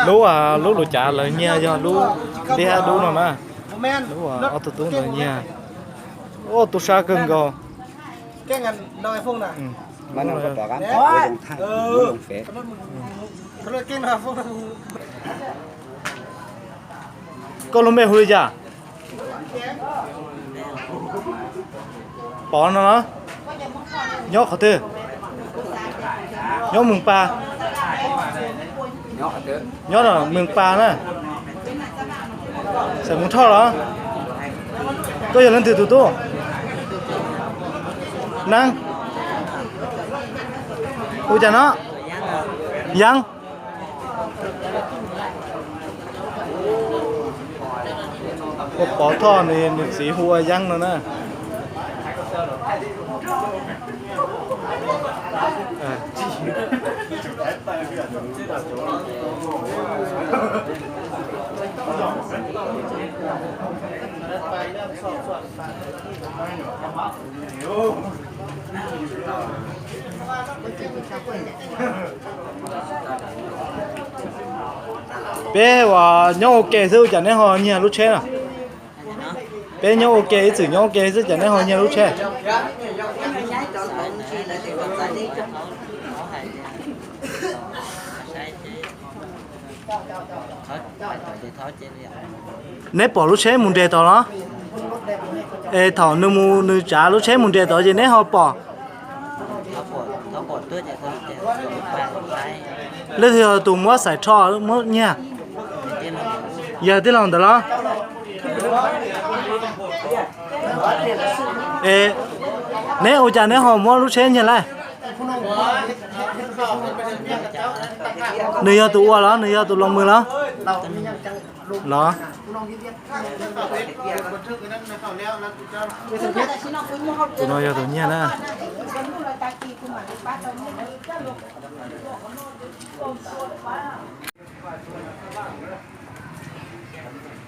Lub, lub lus cav lawv nyiag yog lub, lub ob tug tub ntawd nyiag. Ua tub sab kawg nkaus. Koj lub npe hu li cas? Pov no los? Nyob qhov twg? Nyob Moos Pas. Nyob Moos Pas na. Xeem Muas Thoj los? Koj yog leej twg tus tub? Neeb. Hu cas no? Yeeb. Ua Pov Thoj, nws txiv hu ua Yeeb no na. Peb uas nyob ua ke xwb ua cas neb ho nyiag lub tsheb na? Peb nyob ua ke, ib txwm nyob ua ke xwb cas neb ho nyiag lub tsheb? Neb pom lub tsheb mus nres tod los? Es thaum nws mus nws tsav lub tsheb mus nres tod ces neb ho pom. Leej twg yog tus muab xaim rho muab nyiag? Yog tij laug ntawd los? Es neb ua cas neb ho muab lub tsheb nyiag lawm? Nws yog tus ua los nws yog tus los mus los? Los. Tus no yog tus nyiag na.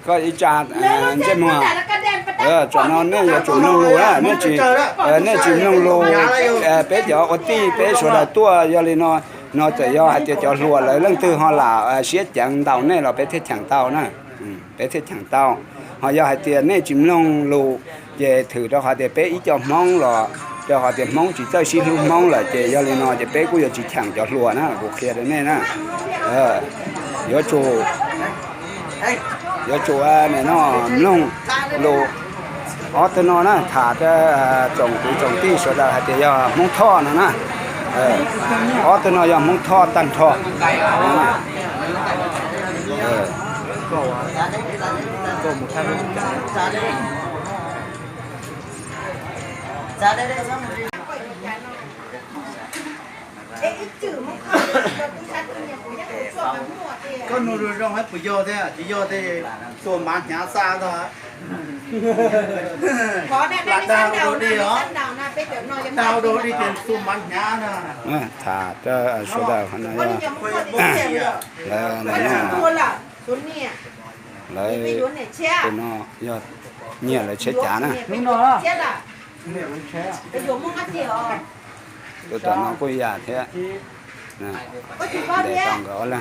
Koj ib tsa ntsej muag, tam no nej yuav tsum mloog lus na, nej tsis mloog lus, peb cov ua tij peb sawv daws tuaj yog li no, no txawm yog hais tias cov hluas lawv leej twg ho lam siab ceev ntaus nej los peb thiaj cheem tau na, peb thiaj cheem tau. Ho yog hais tias nej tsis mloog lus, ces thwm rau qhov tias peb ib co Hmoob los, rau qhov tias Hmoob tsis txawj sib hlub Hmoob lawm ces yog li no ces peb kuj yuav tsis cheem cov hluas na, kuv qhia rau nej na. Yuav tsum, yuav tsum nim no mloog lus. Ob tug no na tham rau tsoom kwv tsoom tij sawv daws hais tias yog Hmoob Thoj no na. Ob tug no yog Hmoob Thoj tag nrho. Koj nug zoo zoo puas yog thiab tsis yog tej xuas mav hnyav xa ntag. Lam dag ua dog dig os, dag ua dog dig ces xuas mav hnyav na. Tham rau sawv daws qhov no yog lawv, lawv tus no yog nyiag lawv tsheb cav na. Tus tom no kuj yam thiab, ntes tau nkawd ob leeg.